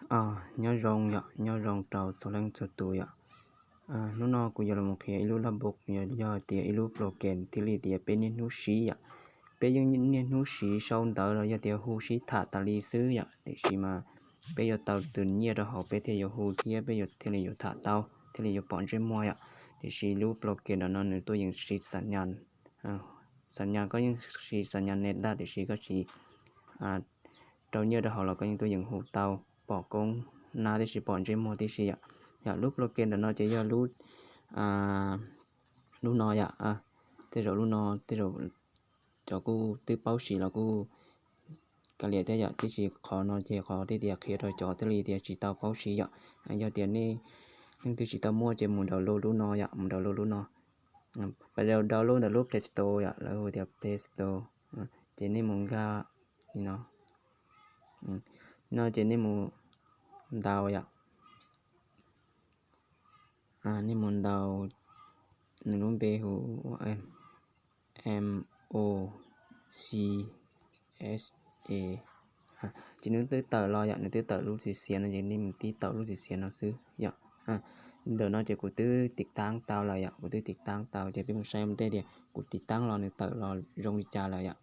Nyob zoo yom, nyob zoo rau txhua leej txhua tus yom. Hnub no kuv yuav los qhia ib lub lab npob, yog tias ib lub plugin thiaj li tias peb niaj hnub siv yom. Peb yeej niaj hnub siv sau ntawv los yog tias hu sib tham tas li xwb yom, tiam sis mas peb yuav tau tus nyiaj rau hauv peb thiaj yuav hu thiab peb yuav thiaj li yuav tham tau, thiaj li yuav pom ntsej muag yom. Tiam sis lub plugin no nws tuaj yeem siv xam nyas, koj yeej siv xam nyas net ntag, tiam sis koj siv rau nyiaj rau hauv los koj yeej tuaj yeem hu tau, pom koob nab tib si, pom ntsej muag tib si yom. Yog lub plugin ntawm no ces yog lub, lub no yom, tej zaum lub no tej zaum cov kuj twb paub siv los kuj kav liam thiab yom, tiam sis qhov no ces qhov tias qhia rau cov thiaj li tias tsis tau paub siv yom. Yog tias nej leej twg tsis tau muaj ces mus download lub no yom, mus download lub no. Pab download ntawm lub Play Store yom, lawv hu tias Play Store. Ces nej mus nkag li no, no ces nej mus ntaus yom, nej mus ntaus nws lub npe hu M O C S A. Ces nws twb tawm los yom, nws twb tawm lub xim xiav no ces nej mus tib taus lub xim xiav no xwb yom. Ntawm no ces kuv twb tiv taab tau lawm yom, kuv twb tiv taab tau ces peb mus saib ua ntej tias kuv tiv taab los nws tawm los zoo li cas lawm yom.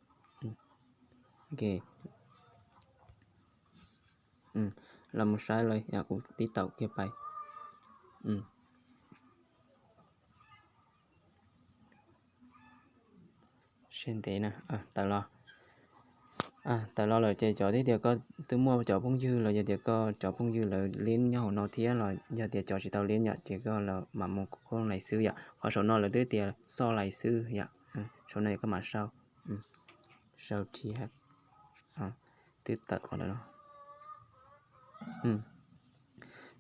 Los mus saib lawm yom, kuv tib taus kiag pais. Sab ntev na, tawm los. Tawm los lawm ces cov tias koj twb muaj cov phooj ywg los yog tias koj cov phooj ywg lawv lib nyob hauv no thiab los yog tias cov tsis tau lib yom ces koj los mam mus khooj lais xwb yom. Qhov saum no lawv twb tias xoj lais xwb yom. Saum no koj mam sau, sau thi twb tawm qhov ntawm no.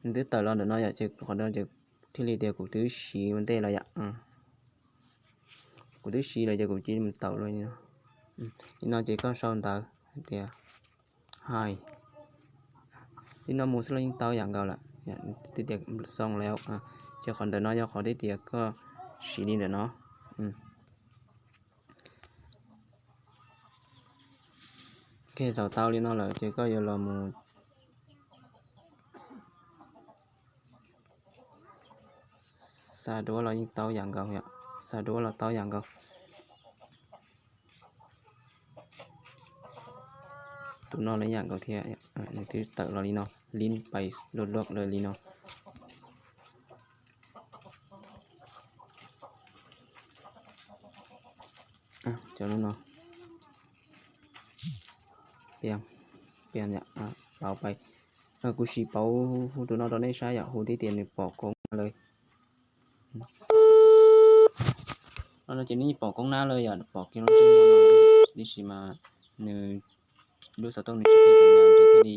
Nws twb tawm los ntawm no yom, ces qhov no ces thiaj li tias kuv twb siv ua ntej lawm yom. Kuv twb siv lawm ces kuv cia li mus tawm los li no. Li no ces koj sau ntawv hais tias hi. Li no mus xwb los yeej tau yam nkaus lawm, twb tias xoo lawm. Ces qhov ntawm no yog qhov twb tias koj siv li ntawm no. Ces thaum tau li no lawm ces koj yuav los mus xa duab los yeej tau yam nkaus yom, xa duab los tau yam nkaus. Tus no los yam nkaus thiab, nws twb tawm los li no, lib pais luaj luaj lawm li no. Cov lub no, piam, piam, pauv pais. Kuv sim pauv hu tus no rau nej saib yom, hu tib tias nws pom koob lawm. No ces nws pom koob nab lawm yom, pom kiag lub ntsej muag no, tiam sis mas nws lub xov tooj nws tsis qhib xam nyas ces thiaj li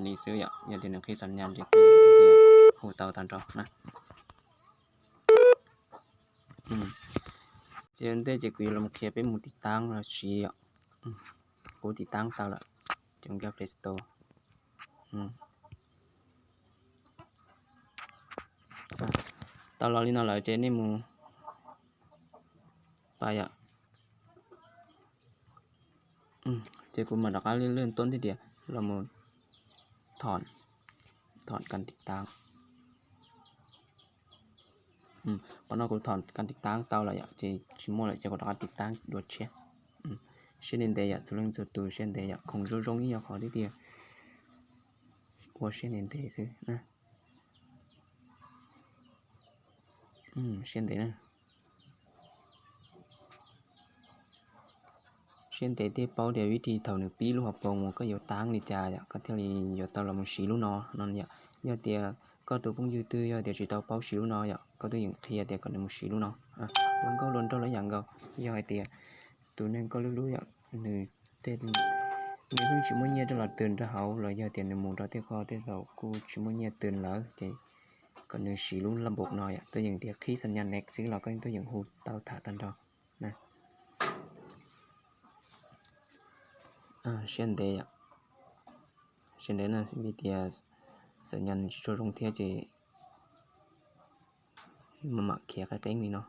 li xwb yom, yog tias nws qhib xam nyas ces thiaj li hu tau tag nrho na. Ces ua ntej ces kuv yuav los qhia peb mus tiv taab los siv yom. Kuv tiv taab tau lawm, ces nkag Play Store. Tau los li no lawm ces nej mus pais yom. Ces kuv mam rov qab lwj lwj tub tib tias los mus thom, thom kas tiv taab. Qhov no kuv thom kas tiv taab tau lawm yom, ces tsis muaj lawm ces kuv rov qab tiv taab dua tshiab. Siab ntev ntev yom, txhua leej txhua tus siab ntev yom, khoom zoo zoo ib yam qhov twb tias ua siab ntev ntev xwb na. Siab ntev na. Siab ntev thiaj paub tias vib thi thaum nws pib lub hauv paus mus koj yuav taab li cas yom, koj thiaj li yuav tau los mus siv lub no no yom. Yog tias koj tus phooj ywg twg yog tias tsis tau paub siv lub no yom, koj twb yeem qhia tias kom nws mus siv lub no. Luag nkauj luag nraug los yam nkaus, yog hais tias tus neeg koj hlub hlub yom, nws tej, nws pheej tsis muaj nyiaj rau los tws rau hauv los yog tias nws mus rau tej qho tej zaum kuj tsis muaj nyiaj tws lawm ces kom nws siv lub laj npaum no yom, twb yeem tias qhib xam nyas next xwb los koj twb yeem hu tau tham tag nrho na. Siab ntev yom, siab ntev na, vim tias xam nyas tsis tshua zoo thiab ces mam mam khiav qeeb qeeb li no.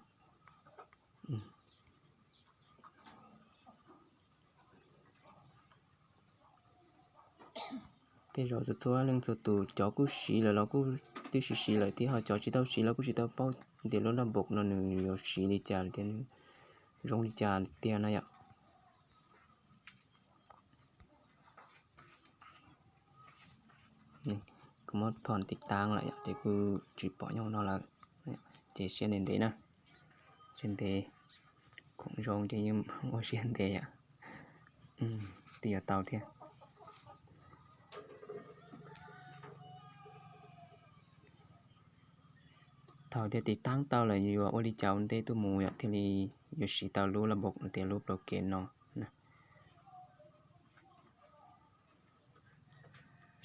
Tej zaum txhua txhua leej txhua tus cov kuj siv lawm los kuj twb siv siv lawm thiab, ho cov tsis tau siv los kuj tsis tau paub tias lub laj npob no nws yuav siv li cas thiab nws zoo li cas tiag no yom. Kuv muab thom tiv taab lawm yom, ces kuj tsis pom nyob no lawm. Ces siab ntev ntev na, siab ntev, khoom zoo ces yeej ua siab ntev yom. Twb yuav tau thiab. Thaum tias tiv taab tau lawm yuav ua li cas ua ntej tuaj mus yom thiaj li yuav siv tau lub laj npob no tias lub blockchain no na.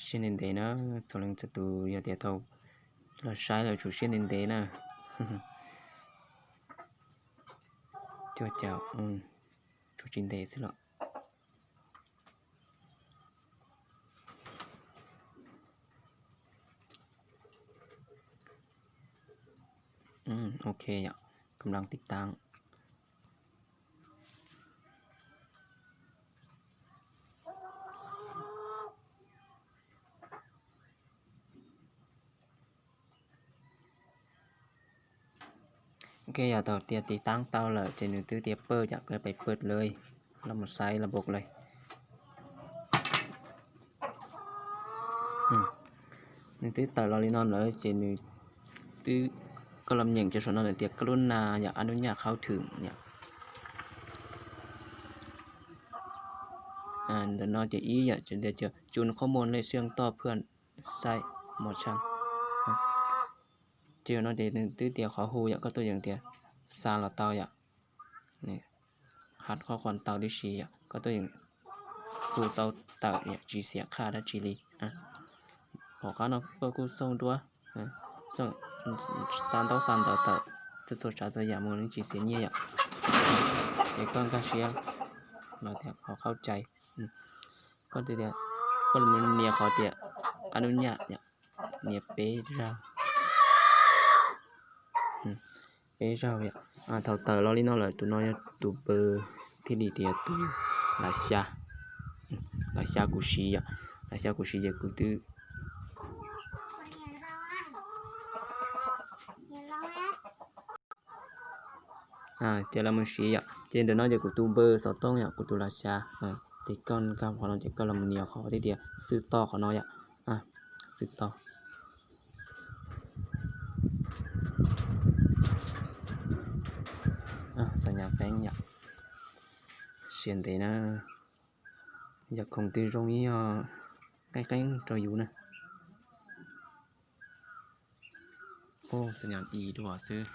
Siab ntev ntev na, txhua leej txhua tus yog tias tau los saib lawm tsum siab ntev ntev na. Cuaj caum, tsum tsis ntev xwb los. Ok yom, kam laj tiv taab. Ok, yog thaum tias tiv taab tau lawm ces nws twb tias pawj yom, koj pais pawj lawm, los mus saib laj npob lawm. Nws twb tawm los li no lawm ces nws twb, koj los nyeem cov saum no lawm tias koj lub nas yom, a nub nyaj qhaub thwm yom. Ntawm no ces ib yom, tias chu nws qhob muag lej siab toj phwj saib mos tshaj. Ces no ces nws twb tias qhov hu yom, koj tuaj yeem tias xa los tau yom. Hab qhob qhuas tau tib si yom, koj tuaj yeem hu tau tawm yom, tsis xiam qhaj dab tsi li. Hauv qab no koj kuj xauj duab, xa ntaub xa ntawv tawm txhua txhua tsav txhua yam mus yeej tsis xiam nyiaj yom. Ces koj nkag siab los tias qhov qhaub cai, koj tias, koj nias qhov tias a nub nyaj, nias peb zaug, peb zaug yom. Thaum tawm los li no lawm tus no yog tus npawg thiaj li tias tus lav xya, lav xya kuv siv yom, lav xya kuv siv ces kuv twb ces los mus siv yom. Ces ntawm no ces kuv tus npawg xov tooj yom, kuv tus lav xya, ces koj nkag qhov no ces koj los mus nias qhov tias xwb toj qhov no yom, xwb toj. Xa nyas peeb yom, siab ntev na, yog khoom twg zoo ib yog qeeb qeeb rau yus na. Xa nyas i dua xwb.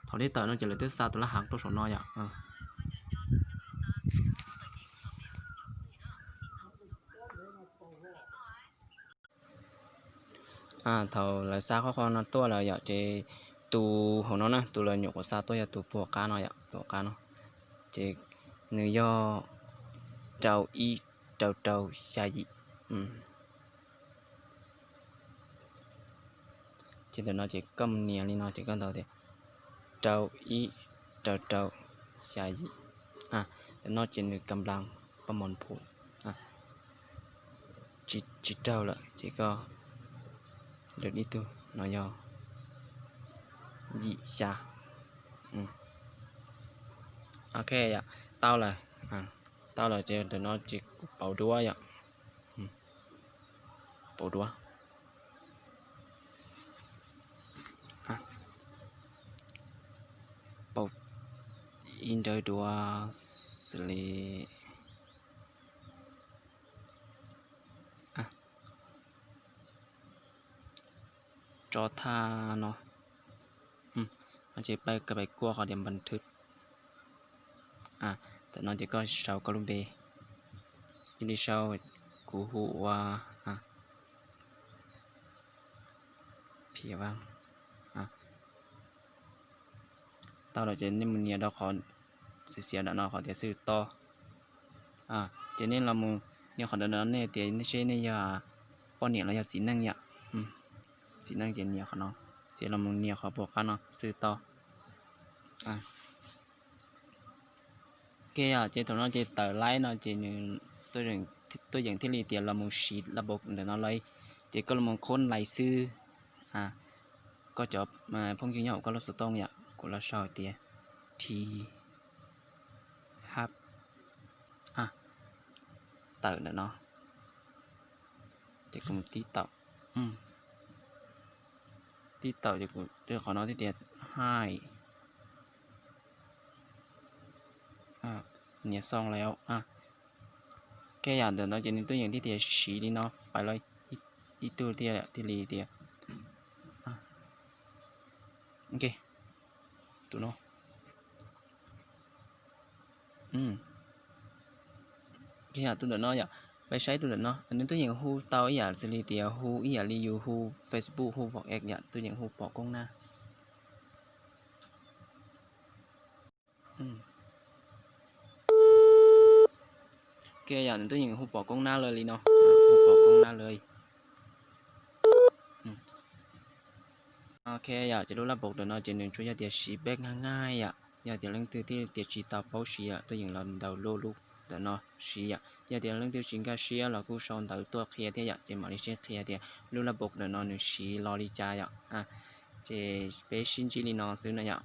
Thaum li tawm no ces lawv twb xa tus laj hav rau saum no yom. Thaum lawv xa qhov qhov no tuaj lawm yom, ces tus hauv no na, tus lawv nyuam qhuav xa tuaj yog tus puag qab no yom, tus qab no, ces nws yog rau ib rau rau xya yim. Ces ntawm no ces koj mus nias li no ces koj ntaus tias rau ib rau rau xya yim. Ntawm no ces nws kam las paj mos phuv tsis raug lawm ces koj lwm ib tug no yog yim xya. Ok yom, tau lawm, tau lawm ces ntawm no ces kuv pauv duab yom, pauv duab. Pauv ib nrawv duab xws li tso thaj no, ces pab koj pais kuaj qhov tias npas thwb. Tam no ces koj sau koj lub npe, cia li sau, kuv hu ua Phiv Vaj. Tau lawm ces nej mus nias rau qhov xiav xiav ntawm no qhov tias xwb toj. Ces nej los mus nias qhov ntawm no nej tias nej seb nej yog poj niam los yog txiv neej yom. Txiv neej ces nias qhov no, ces los mus nias qhov puag qab no xwb toj. Ok, ces thaum no ces tawm laib no ces nws tuaj yeem thiaj li tias los mus siv lab npob ntawm no lauj. Ces koj los mus khov lais xwb. Koj cov phooj ywg nyob hauv koj lub xov tooj yom, kuv los sau tias thi hab tawm ntawm no. Ces kuv mus tib taum, tib taum ces kuv qhov no thiaj tias hai nias xoo lawm. Ok, yam ntawm no ces nws tuaj yeem thiaj tias siv li no pais los ib tug thiaj li tias, ok, tus no. Tus ntawm no yom, peb saib tus ntawm no, nws tuaj yeem hu tau ib yam xws li tias hu ib yam li yus hu Facebook hu WhatsApp yom, tuaj yeem hu pom koob nab. Ok, yog nws tuaj yeem hu pom koob nab lawm li no, hu pom koob nab lawm. Ok, yog ces lub lab npob ntawm no ces nws tsuas yog tias siv peb nqaij nqaij yom, yog tias leej twg thiaj tias tsis tau paub siv yom tuaj yeem los ntaus lub lub ntawm no siv yom, yog tias leej twg tsis nkag siab los kuj sau ntawv tuaj qhia thiab yom, ces mam li sib qhia tias lub lab npob ntawm no nws siv los li cas yom. Ces peb sib ntsib li no xwb na yom.